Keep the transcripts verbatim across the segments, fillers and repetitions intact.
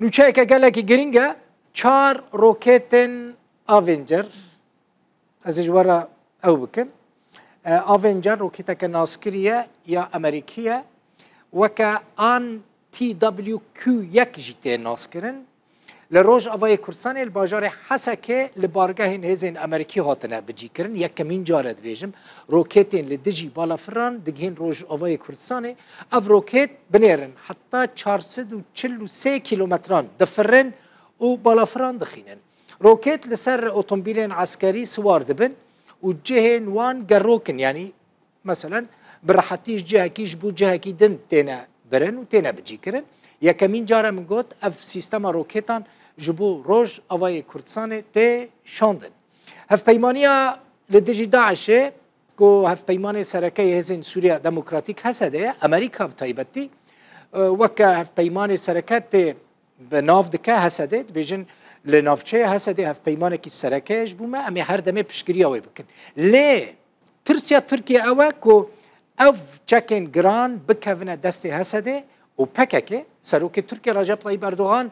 Nûçeyeke gelekî girîng e, çar roketên Avenger, ez ê ji we re ew bikim. E, Avenger roketeke naskirî ye ya Amerîkî ye, weke An T W Q yek jî tê naskirin. Li Rojavayê Kurdistanê li bajarê Hesekê li bargehên hêzên Amerîkî hatine bicîkirin. Yekemîn car e dibêjim, roketên li dijî balafiran digihên Rojavayê Kurdistanê. Ev roket binêrin heta çar sed û çil û sê kîlometran difirin û balafiran dixînin. Roket li ser otomobîlên eskerî siwar dibin û cihên wan gerok in, yanî meselen bi rehetî ji cihekî ji bo cihekî din têne birin û têne bicîkirin. Yekemîn car e min got, ev sîstema roketan ji bo Rojavayê Kurdistanê tê şandin. Hevpeymaniya li dijî DAIŞê ku hevpeymanê sereke yê Hêzên Sûriya Demokratîk, H S D, ye, Amerîka bi taybetî, e, weke hevpeymanê sereke tê bi nav dike H S D, dibêjin li navçeya H S D hevpeymanekî sereke ye ji bo me, em ê her demê piştgiriya wê bikin. Lê tirsiya Tirkiye ew e ku ev çekên giran bikevine destê H S D û P K K. Serokê Tirkiye Recep Tayyip Erdogan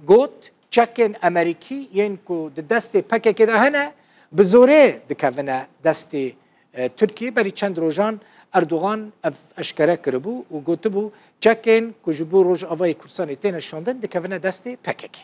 got, çekên Amerîkî yên ku di destê P K K de hene, bi zorê dikevine destê, e, Tirkiye. Berî çend rojan Erdogan ev eşkere kiribû û gotibû, çekên ku ji bo Rojavayê Kurdistanê têne şandin, dikevine destê P K K.